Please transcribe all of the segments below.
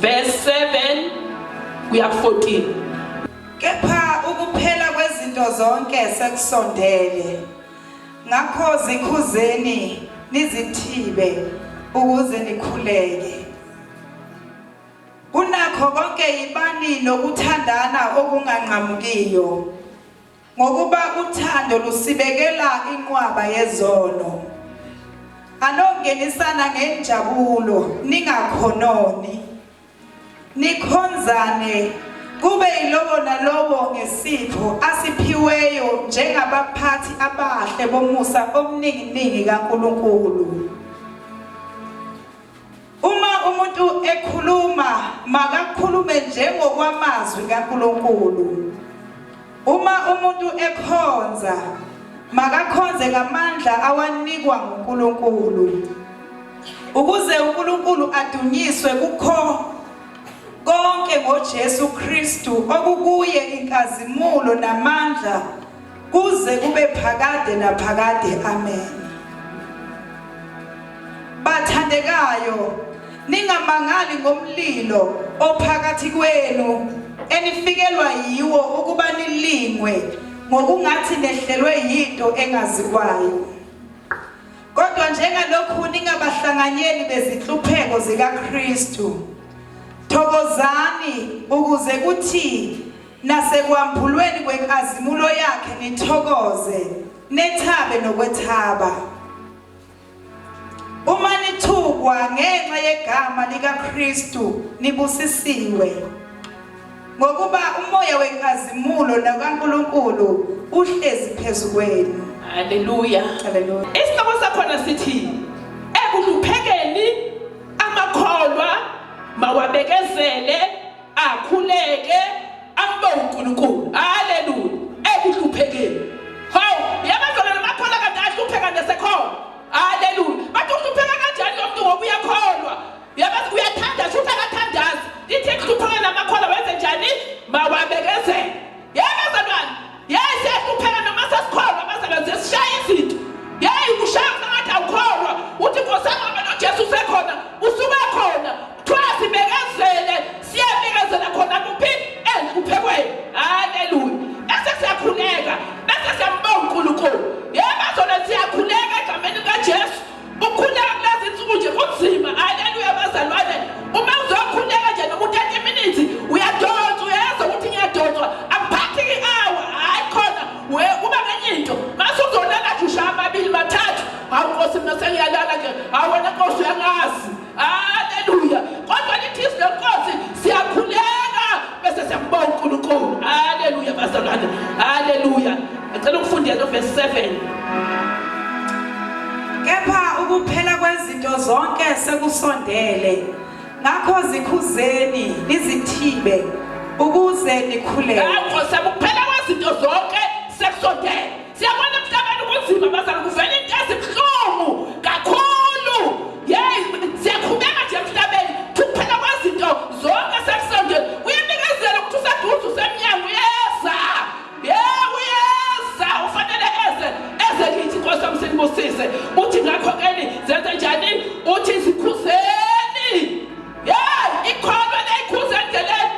Verse 7 kuya 14. Kepha ukuphela kwezinto zonke sekusondele. Ngakho zikhuzeni nizithibe ukuze nikhuleke. Kunakho konke yibani nokuthandana okunganqamukiyo. Ngokuba uthando lusibekela inqwaba yezono. Anongenisana ngenjabulo ningakhononi. Nikhonzane kube yilowo nalowo ngesipho asiphiweyo njengabaphathi abahle bomusa omninginingi kaNkulunkulu. Uma umuntu ekhuluma makakhulume njengokwamazwi kaNkulunkulu. Uma umuntu ekhonza makakhonze ngamandla awanikwa nguNkulunkulu. Ukuze uNkulunkulu adunyiswe kukho konke ngoJesu Kristu okukuye inkazimulo namandla kuze kube phakade naphakade. Amen. Bathandekayo, ningamangali ngomlilo ophakathi kwenu enifikelwa yiwo ukuba nilingwe ngokungathi nehlelwe yinto engaziwayo. Kodwa njengalokhu ningabahlanganyeli bezinhlupheko zikaKristu, thokozani ukuze kuthi nasekwambulweni kwenkazimulo yakhe nithokoze, nethabe nokwethaba. Uma nithukwa ngenxa yegama likaKristu nibusisiwe, ngokuba umoya wenkazimulo nakaNkulunkulu uhlezi phezu kwenu. Haleluya. Haleluya. Isihloko sakhona sithi ekuhluphekeni amakholwa mawabekezele akhuleke ambonge uNkulunkulu. Haleluya. Ekuhluphekeni. Hawu, yabazalwane makholwa kade ahlupheka nesekhona. Haleluya. Bathi uhlupheka kanjani lo muntu ngoba uyakholwa. Yabazi uyathandaza futhi akathandazi. Ithi ekuhluphekeni amakholwa wenze njani? Mawabekezele. Yebo bazalwane. Yeyi siyahlupheka noma sesikholwa bazalwane ziyasishaya izinto. Yeyi kushaya sengathi awukholwa. Uthi Nkosi yami ngoba noJesu usekhona, usuke khona. Kuthiwa sibekezele, siyabekezela khona kuphi? Enhluphekweni. Haleluya. Bese siyakhuleka, bese siyambonga uNkulunkulu. Yebo bazalwane siyakhuleka egameni likaJesu. Ukukhuleka kulezi nsuku nje kunzima. Haleluya bazalwane. Uma uzokhuleka nje noma u-30 minutes uyadonsa uyezwa ukuthi ngiyadonswa. Angiphathi i-hour. Hayi khona we kuba ngenye into. Mase uzolala nje ushaya amabili mathathu. Hawu Nkosi mina sengiyalala nje. Hawu wena Nkosi uyangazi. Haleluya. Kodwa lithi izwi lenkosi siyakhuleka bese siyambonga uNkulunkulu. Haleluya bazalwane. Haleluya. Ngicela ukufundela uverse 7. Kepha ukuphela kwezinto zonke sekusondele. Ngakho zikhuzeni nizithibe ukuze nikhuleke. Ngakho sekuphela kwezinto zonke sekusondele. Siyabona emhlabeni kunzima bazalwane kuvela into ezibuhlungu kakhulu. Yeyi siyaqhubeka nje emhlabeni kuphela kwezinto zonke sekusondele. Uyabikezela ukuthi useduze usemnyango uyeza. Yebo uyeza ufanele eze eze kithi Nkosi yami sinibusise. Uthi ngakho keni zenze njani? Uthi zikhuzeni. Yeyi ikholwa leyikhuza endleleni.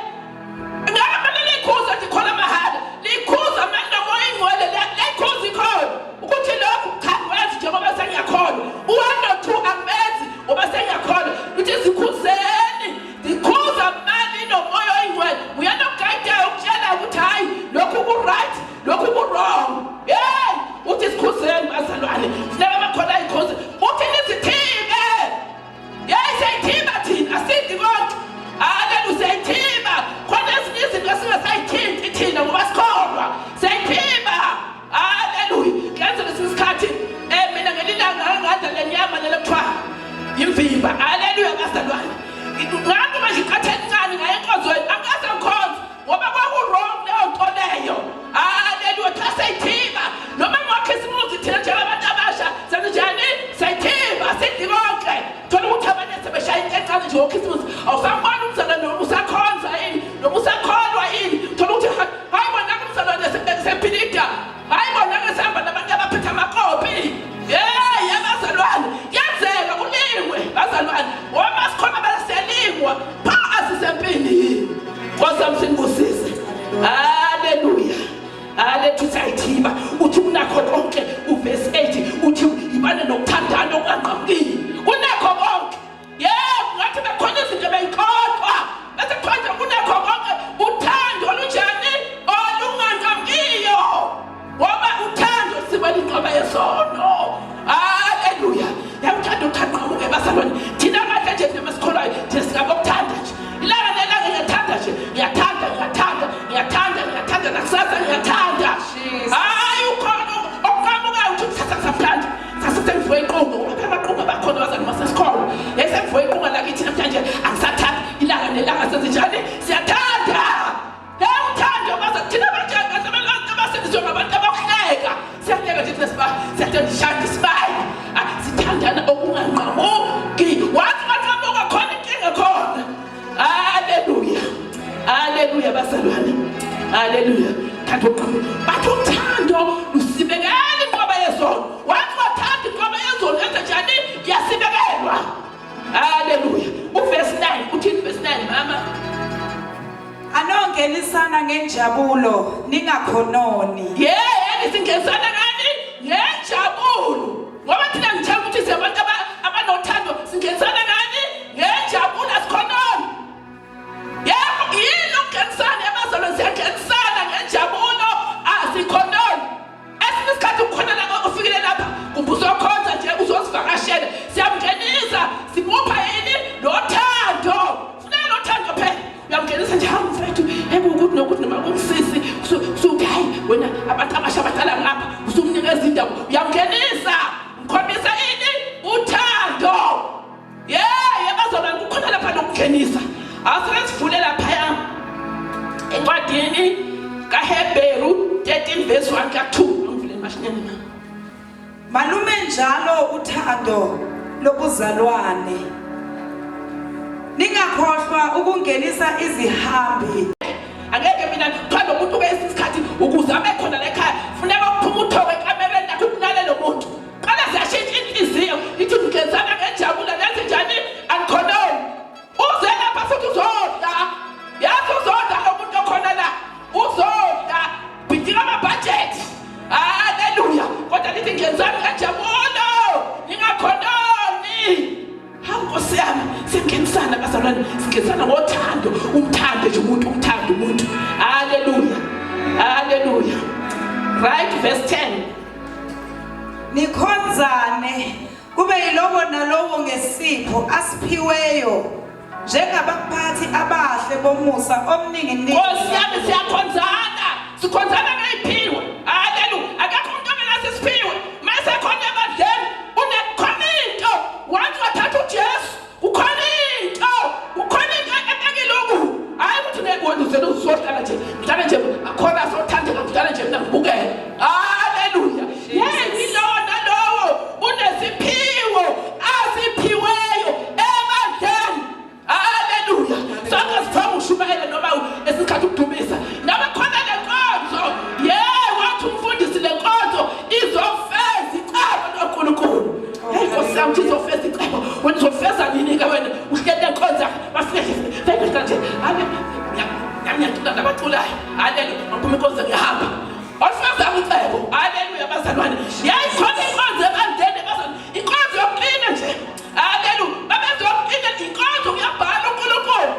Ngeke mane liyikhuza nje ikholwa mahhala. Liyikhuza mane nomoya ingcwele leyikhuza ikholwa. Ukuthi lokhu cha ngikwenzi njengoba sengiyakholwa. U-one no-two angibenzi ngoba sengiyakholwa. Uthi zikhuzeni. Ndikhuza mani nomoya oyingcwele uyena ogayidayo ukutshela ukuthi hayi lokhu ku-right lokhu ku-wrong hey uthi sikhuzeni bazalwane funeka amakhola ayikhuze uthi nizithibe yeyi siyayithiba thina asidli konke alelu siyayithiba khona ezinye izinto esingasayithinti thina ngoba sikholwa siyayithiba Haleluya. Kuyenzeka esinye isikhathi eh mina ngelilanga ngadla le nyama lele kuthiwa imvimba. Haleluya bazalwane. Ngathi manje iqatha elincane ngaye enkonzweni angikaze ngikhonze ngoba kwaku-wrong leyo nto leyo. Haleluya. Kuthiwa siyayithiba noma ngokhisimusi thina njengabantu abasha senzenjani? Siyayithiba sidli konke. Thola ukuthi abanye sebeshaya into encane nje ngokhisimusi awusambona umzalwane noma usakhonza yini noma usakholwa yini. Thola ukuthi hayi bona umzalwane sephilida hayi bona ke sihamba nabantu abaphethe amakopi yeyi abazalwane kuyenzeka kulingwe bazalwane ngoba sikhona bala siyalingwa pha. Kunakho konke uvesi 8 uthi yibane nokuthandana okunganqamukile. Kunakho konke. Yebo, ngathi bekhona izinto beyixoxwa. Bese kuthiwa nje kunakho konke uthando olunjani olunganqamukiyo. Ngoba uthando sibona inqoba yesono. Haleluya. Yakuthanda uthanda bazalwane. Thina kahle nje thina masikholwayo thina singabokuthanda nje. Ilanga nelanga ngiyathanda nje. Ngiyathanda, ngiyathanda, ngiyathanda, ngiyathanda nakusasa ngiyathanda. Hayi ukhona okuqhamukayo uthi kusasa ngisathanda. Sase sengivuke iqunga ngoba phela amaqunga bakhona bazalwane masesikholwa. Yayisengivuke iqunga lakithi namhlanje angisathandi ilanga nelanga senzenjani? Siyathanda. Uthando baza thina banjani kahle abantu abasindiswe ngabantu abakuhleka. Siyahleka nje thina siba siyathanda ishaya isibali. Ah, sithandana okunganqamuki. Wathi wanqamuka khona inkinga khona. Haleluya. Haleluya bazalwane. Haleluya. Thando uqhamuka. Bathi uthando lusibekela inqwaba yezono. Wathi wathanda inqwaba yezono yenza njani? Yasibekelwa. Haleluya. Uverse 9 uthini verse 9 mama? Anongenisana ngenjabulo ningakhononi. Yeah, singenisana ngani? Ngenjabulo. Ngoba thina ngithemba ukuthi siyabantu abanothando singenisana ngani? Ngenjabulo asikhononi. Yebo, yini ukungenisana ebazalwane siyangenisana ngenjabulo asikhononi. Esinye isikhathi ukhona la ufikile lapha kumbe uzokhonza nje uzosivakashela siyamngenisa simupha yini lothando funeka lothando phela uyamngenisa nje hawu mfethu ekuwukuthi nokuthi noma kumsisi usuthi hayi wena abantu abasha abadala ngapha usumnikeza indaba uyamngenisa mkhombisa ini uthando Yey abazalwane kukhona lapha nokungenisa. Asike sivule laphaya encwadini kaHebheru 13 verse 1 ka 2. Angivule mashinyane ma. Malume njalo uthando lobuzalwane. Ningakhohlwa ukungenisa izihambi. Angeke mina kuthiwa lo muntu ke isikhathi ukuze abe khona la ekhaya funeka uphume uthoke ekamereni lakho ukunale lo muntu. Qala siyashintsha inhliziyo ithi ngigezana ngenjabulo nenze njani angikhononi. Uze lapha futhi uzodla. Yazi uzodla lo muntu okhona la. Uzodla. Bhidika amabhajethi. Haleluya. Kodwa lithi ngenzani ngenjabulo. Ningakhononi. Hawu Nkosi yami, singenisana bazalwane, singenisana ngothando, umthande nje umuntu, umthande umuntu. Haleluya. Haleluya. Right verse 10. Nikhonzane kube yilowo nalowo ngesipho asiphiweyo njengabaphathi abahle bomusa omninginingi. Nkosi yami siyakhonzana, sikhonzana ngeyiphiwe. Haleluya. Akekho umuntu ongenaso isiphiwe. Mase khona ebandleni unekhona into. Wathi wathatha uJesu, kukhona into, kukhona into ebekile oku. Hayi ukuthi ngeke wena uzele uzohlala nje, ngihlale nje akhona sothandeka ngihlale nje mina ngibukele. Haleluya. Yey yilowo nalowo unesiphiwo asiphiweyo ebandleni. Haleluya. Sonke sithoma ukushumayela noma esikhathi ukudumisa. Noma khona le nkonzo, yey wathi umfundisi le nkonzo izofeza icebo loNkulunkulu. Hey Nkosi yami izofeza icebo. Wena uzofeza nini ke wena? Uhleli lenkonzo bafike fike kanje. Haleluya. Ngiyacula nabaculayo. Haleluya. Maphuma inkonzo ngiyahamba. Olufeza ucebo. Haleluya bazalwane. Yayikhona inkonzo ebandleni bazalwane. Inkonzo yokuqina nje. Haleluya. Babezoqina inkonzo kuyabhala uNkulunkulu.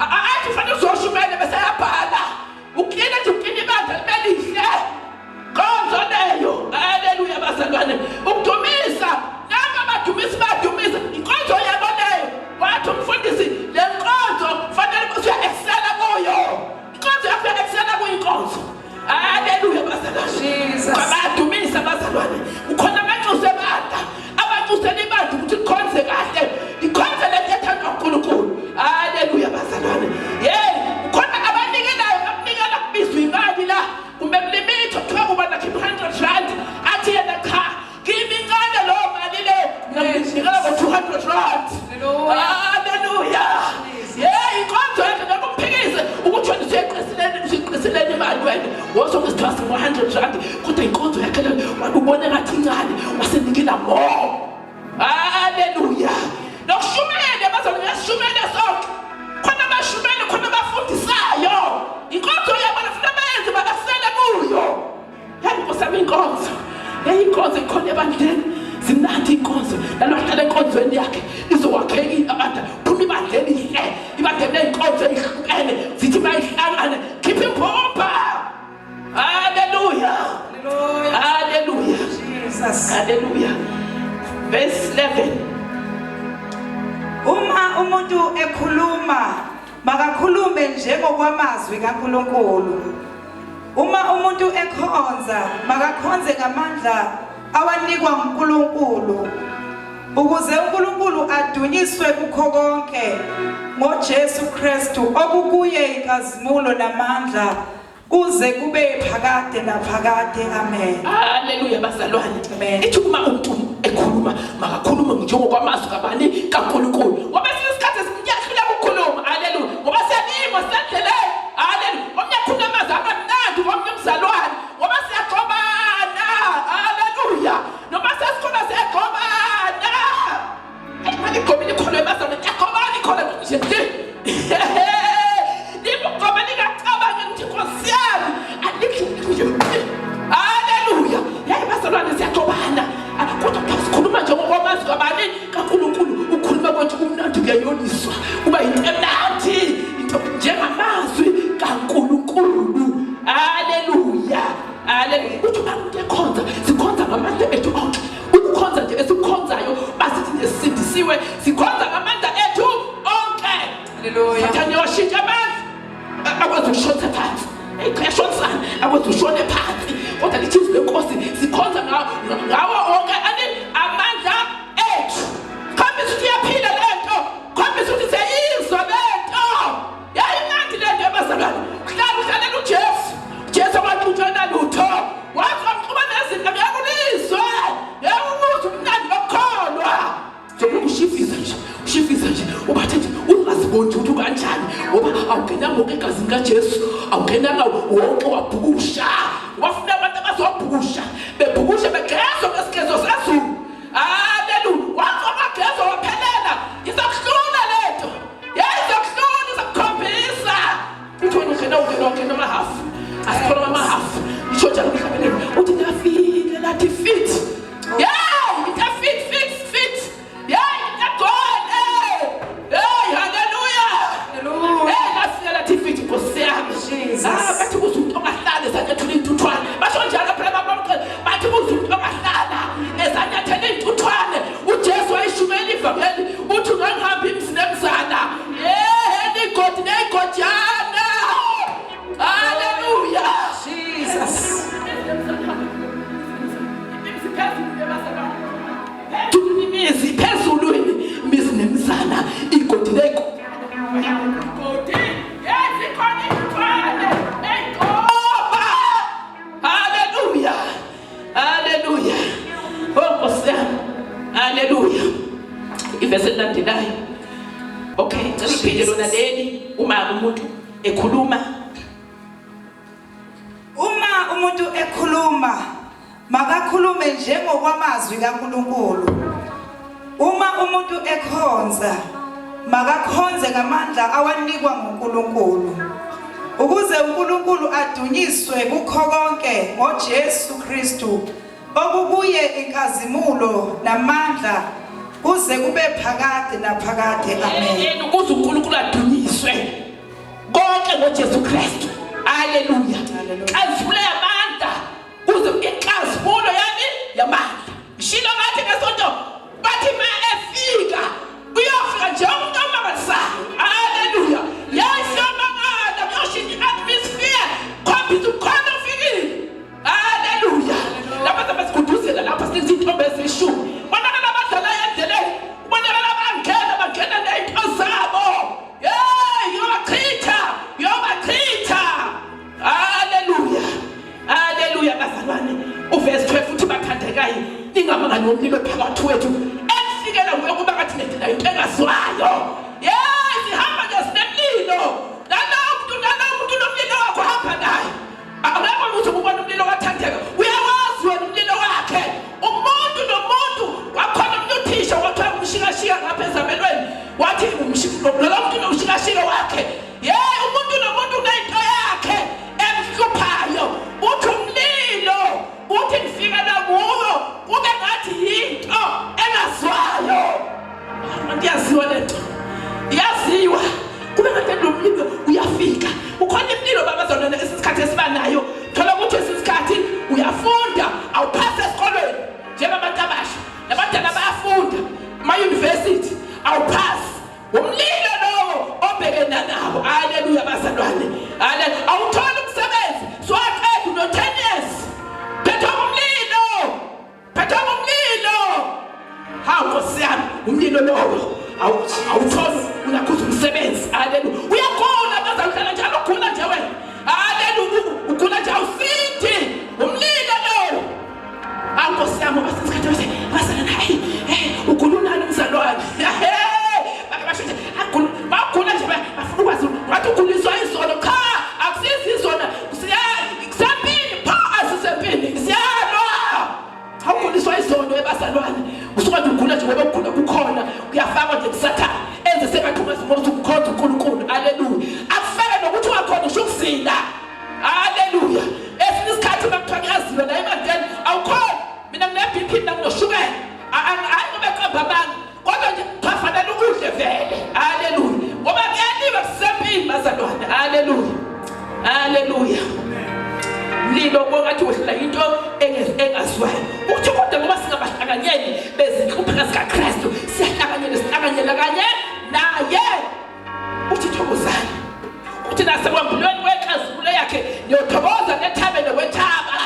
Athi ufanele uzoshumele bese yabhala. Uqina nje uqina ibandla libe lihle. Konzo leyo. Haleluya bazalwane. Ukudumisa. Laba badumisa badumisa. Inkonzo yabo leyo. Wathi umfundisi le nkonzo fanele ukuthi uya-excela kuyo. Inkonzo yakho uya-excela kuyo inkonzo. Haleluya bazalwane. Jesus. Bayadumisa bazalwane. Kukhona amanxusa ebandla. Abanxusela ibandla ukuthi likhonze kahle. Likhonze lento ethandwa uNkulunkulu. Haleluya bazalwane. Hey, kukhona abanikelayo bakunikela kubizwa imali la. Kumbe kulimitho kuthiwa kuba nakho 100 rand. Athi yena cha, kimi incane leyo mali leyo. Mina nginikela ngo 200 rand. Haleluya. Hey, inkonzo yakhe ngeke umphikise ukuthi wena usuyeqisileni usuyiqisileni imali wena. Wosoke isithwasa ngo-100 rand kodwa inkonzo yakhe leyo wabubona ngathi incane wasenikela more. Haleluya. Nokushumayela bazalwane siyashumayela sonke. Khona abashumayela khona abafundisayo. Inkonzo yabo funa bayenze bakasele kuyo. Hey Nkosi yami inkonzo. ebandleni zimnandi inkonzo nalohlala enkonzweni yakhe izokwakheka ibandla phuma ibandla elihle ibandla ley'nkonzo ey'hlukene zithi mayihlangane khipha imbomba. Haleluya, haleluya, haleluya. Verse 11. Uma umuntu ekhuluma makakhulume njengokwamazwi kaNkulunkulu. Uma umuntu ekhonza makakhonze ngamandla awanikwa nguNkulunkulu, ukuze uNkulunkulu adunyiswe kukho konke ngoJesu Kristu, okukuye inkazimulo namandla kuze kube phakade naphakade. Amen. Haleluya bazalwane. Amen. Ithi uma umuntu ekhuluma makakhulume njengokwamazwi kabani? KaNkulunkulu. Ngoba esinye isikhathi siyahluleka ukukhuluma. Haleluya. Ngoba siyalima sendleleni. Haleluya. Omnye akhuluma amazwi amnandi komnye umzalwane ngoba siyagxobana. Haleluya. Noma sesikhona siyagxobana. Aligqobe likhona ebazalwane, liyagqobana ikhona nje nje. Limugqobe lingacabangi ukuthi Nkosi yami alikho nje. Haleluya. Yayi bazalwane siyagxobana. Kodwa xa sikhuluma nje ngokwamazwi kabani? KaNkulunkulu. Ukukhuluma kwethu kumnandi kuyayoniswa. Kuba yinto emnandi. Into njengamazwi kaNkulunkulu. Haleluya. Haleluya. Uthi uma umuntu ekhonza, sikhonza ngamandla ethu onke. Ukukhonza nje esikukhonzayo basithi nje sisindisiwe, sikhonza ngamandla ethu onke. Haleluya. Sathane washintsha amandla akwazi ukushonisa phansi. Eyashonisana akwazi ushone phansi. Kodwa lithi izwi lenkosi sikhonza ngawo onke ani amandla ethu. Khombisa ukuthi iyaphila lento. Khombisa ukuthi siyayizwa lento. Yayimnandi lento yabazalwane. Uhlala uhlalela uJesu. Jesu waxutshwa nalutho. Wathi wamxuba nezinto ngeke ulizwe. Ngeke uluzwe umnandi bokukholwa. Njengoba ushifiza nje, ushifiza nje, ubathe nje ungaziboni ukuthi ukanjani ngoba awungenanga wonke egazini kaJesu, awungenanga wonke wabhukusha. Wafuna abantu abazobhukusha, bebhukusha begezwa ngesigezo sezulu. Haleluya. Wathi wagezwa waphelela. Izokuhlula lento. Yayizokuhlula izokukhombisa. Uthi wena ungena ungena ungena amahafu. Asithola amahafu. Isho njalo umhlabelelo. Uthi nafike lathi fit. Yeah, it's a fit fit fit. Yeah, it's a God. Hey, hey, hallelujah. Hallelujah. Hey, nafike lathi fit Nkosi yami. Jesus. Ah, bathi kuze umuntu ongahlala ezanyathela intuthwane. Basho njalo phela babamqele. Bathi kuze umuntu ongahlala ezanyathela intuthwane. uJesu wayishumayela ivangeli. Uthi ungangihamba imizi nemizana. Yeah, igodi negojana. Hallelujah. Jesus. Imizi phezulu imizi nemizana igodi negodi. Yes, ikhona intuthwane. Eyigqoba. Hallelujah. Hallelujah. Oh Nkosi yami. Hallelujah. Ivesi elilandelayo. Okay, ngicela uphinde lona leli uma umuntu ekhuluma. Uma umuntu ekhuluma makakhulume njengokwamazwi kaNkulunkulu. Uma umuntu ekhonza makakhonze ngamandla awanikwa nguNkulunkulu, ukuze uNkulunkulu adunyiswe kukho konke ngoJesu Kristu, okukuye inkazimulo namandla kuze kube phakade naphakade. Amen. Yena ukuze uNkulunkulu adunyiswe konke ngoJesu Kristu. Haleluya. Hallelujah. Nkazimulo yamandla kuze inkazimulo yani yamandla. Ngishilo ngathi ngesonto bathi ma efika uyofika njengomuntu omangalisayo. Haleluya. Yayisiyomangala kuyoshintsha i-atmosphere khombisa ukhona ufikile. Haleluya. Lapha sabasiguduzela lapha sithi intombi ezishumi. Bonakala abadlalayo endleleni. Bonakala abangena bangena nezinto zabo. Hey, yobachitha, yobachitha. Haleluya. Haleluya bazalwane. Uverse 12 uthi bathandekayo ningamangani ngomlilo phakathi wethu. Ekufikela nguye kuba ngathi nendlela into engazwayo. Yes, sihamba nje sinemlilo. Nalowo muntu nalowo muntu nomlilo wakho hamba naye. Akekho ukuthi ubona umlilo kaThandeka. Uyawazi wena umlilo wakhe. Umuntu nomuntu wakhona umuntu uthisha wathiwa umshikashika ngapha ezabelweni. Wathi lo muntu nomshikashika wakhe. Yey, umuntu nomuntu unento yakhe emhluphayo. Uthi umlilo uthi ngifika la kuwo kube ngathi Awutholi unakhuza umsebenzi. Haleluya. Uyagula bazalwane, uhlala njalo ugula nje wena. Haleluya, ugula nje awusindi. Umlilo lowo. Awu Nkosi yami, basesikhathi bese bazalwane, hayi, eh ugula unani umzalwane? Hey, bake basho nje agula, bagula nje bafuna ukwazi ngathi uguliswa izono. Cha, akusizi izona. Kusempini, pha asisempini. Siyalwa. Awuguliswa izono ebazalwane. Usuka nje ugula nje ngoba ukugula kukhona, kuyafakwa nje kusathane. Enze sengathi ungazibona ukuthi ukhonza uNkulunkulu. Haleluya. Akufake nokuthi ungakhona ngisho ukuzila. Haleluya. Esinye isikhathi uma kuthiwa kuyazilwa la ebandleni awukhona. Mina ngine-BP, mina nginoshukela. Hayi ngoba eqamba amanga. Kodwa nje kufanele udle vele. Haleluya. Ngoba kuyaliwa kusempini bazalwane. Haleluya. Haleluya. Mlilo kongathi wehlela into engazwayo. Uthi kodwa ngoba singabahlanganyeli bezinhlupheko zikaKristu, siyahlanganyela sihlanganyela kanye naye. Uthi thokozani. Uthi nasekwambulweni kwenkazimulo yakhe niyothokoza nethabe nokwethaba.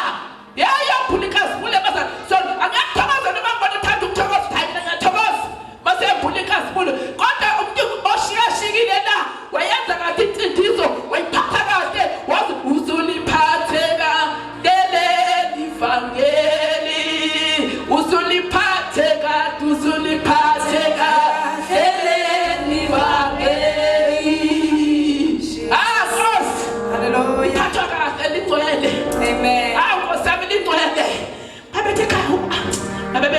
Yayambula inkazimulo bazalwane. So angiyakuthokoza noma ngibona uthanda ukuthokoza, hayi mina ngiyathokoza. Mase yambula inkazimulo. Kodwa umuntu oshikashikile la wayenza kahle insindiso, wayiphatha kahle, wazi uzuliphatheka leli vangeli. Uzuliphatheka, uzuliphatheka leli vangeli. Ah, Nkosi. Hallelujah. Phathwa kahle ligcwele. Amen. Hawu Nkosi yami ligcwele. Babethe ekhaya babe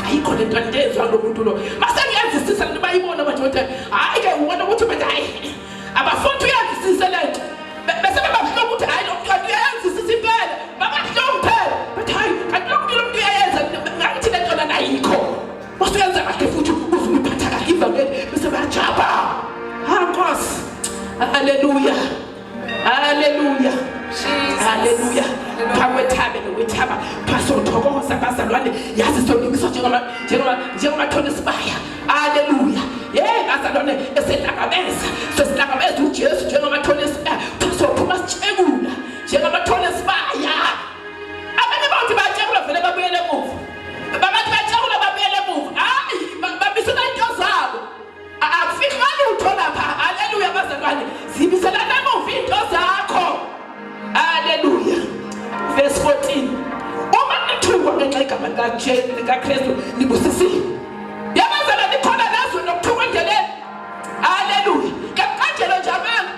ayikho le nto leyenzwa lo muntu lo. Mase ngiyazisisa lento bayibona manje ukuthi hayi ke ubona ukuthi manje hayi abafundi uyazisisa le nto. Bese bebabuhlungu ukuthi hayi lo muntu uyazisisa impela. Bababuhlungu phela. Bathi hayi kanti lo muntu lo muntu uyayenza ngathi le nto lana ayikho. Mase uyenza kahle futhi uzuyiphatha kahle ivangeli bese bayajabha. Ha Nkosi. Haleluya. Haleluya. Jesus. Haleluya. Phakwethabe nokwethaba. Phasothokoza bazalwane. Yazi solungiswa njengoba njengoba njengoba thona isibaya. Haleluya. Hey bazalwane esehlangabeza. Sesihlangabeza uJesu njengoba thona isibaya. Phasophuma sitshekula njengoba thona isibaya. Abanye bathi batshekula vele babuyele emuva. Babathi batshekula babuyele emuva. Hayi babisela into zabo. Akufihlwa lutho lapha. Haleluya bazalwane. Zibiselana emuva into zakho. Haleluya. Verse 14. Uma nithukwa ngenxa yegama likaJesu likaKristu nibusisiwe. Yabazalwane likhona lezwe nokuthukwa endleleni. Haleluya. Kanjalo nje amanga.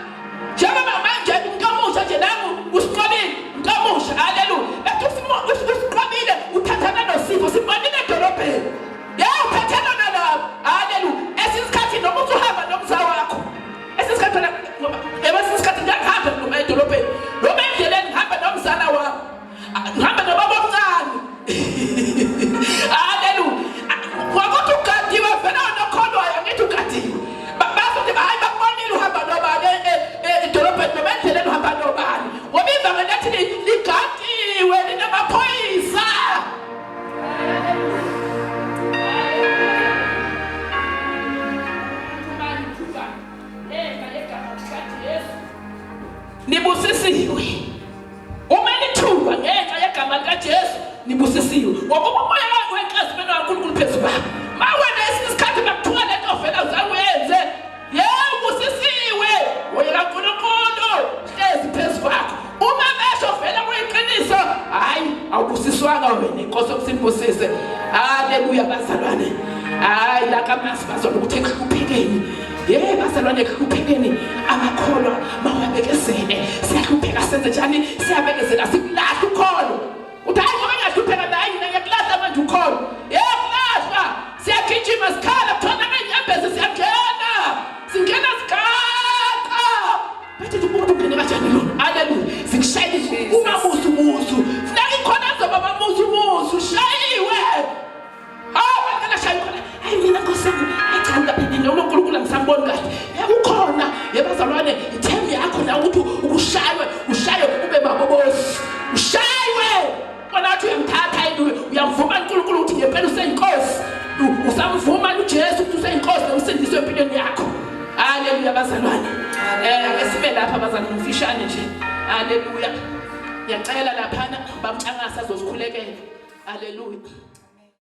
Njengoba manje umuntu omusha nje nangu usiqobile, umuntu omusha. Haleluya. Ethi usiqobile uthathana noSipho simbonile edolobheni. Yebo uphathana nalabo. Haleluya. Esinye isikhathi noma usuhamba nomza wakho. Esinye isikhathi phela ngoba esinye isikhathi ngiyahamba noma edolobheni. Noma endleleni ngihamba nomzala wami. Ngihamba nobaba omncane. Haleluya. Ngokuthi ugadiwe vele wena okholwayo angithi ugadiwe. Bazothi hayi bakubonile uhamba nobani edolobheni noma endleleni uhamba nobani. Ngoba ivangeli lethi ligadiwe linamaphoyisa. Nibusisiwe. Uma nithukwa ngenxa yegama likaJesu nibusisiwe. Ngokuba umoya wenkazimulo kaNkulunkulu phezu kwakho. Ma wena esinye isikhathi bakuthuka lento vele uzange uyenze. Yebo ubusisiwe. Umoya kaNkulunkulu hlezi phezu kwakho. Uma besho vele kuyiqiniso, hayi awubusiswanga wena inkosi okusimbusise. Haleluya bazalwane. Hayi la kamasi bazalwane ukuthi ekuhluphekeni. Yebo bazalwane ekuhluphekeni amakholwa mawabekezele. Siyahlupheka senze njani? Siyabekezela sikulahla ukholo. Uthi hayi ngoba ngiyahlupheka la hayi mina ngiyakulahla manje ukholo. Yebo kulahla. Siyagijima sikhala kuthola ngenyembezi siyangena. Singena sigaqa. Bathi umuntu ungene kanjani lo? Haleluya. Sikushayile umamusu musu. Funeka ikhona zoba mamusu musu shayiwe. Hawu bantwana shayiwe khona. Hayi mina Nkosi yami. Hayi cha ngaphendile uNkulunkulu angisamboni kahle. Yebo ukhona. Yebazalwane ithemba yakho la ukuthi ukushaywe, ushaywe ube mabobosi. Ushaywe. Kona wathi uyamthatha yini uyamvuma uNkulunkulu ukuthi ngempela useyinkosi. Usamvuma uJesu ukuthi useyinkosi nomsindisi empilweni yakho. Haleluya bazalwane. Ake sibe lapha bazalwane ngifishane nje. Haleluya. Ngiyacela laphana bamtshangasa azosikhulekela. Haleluya.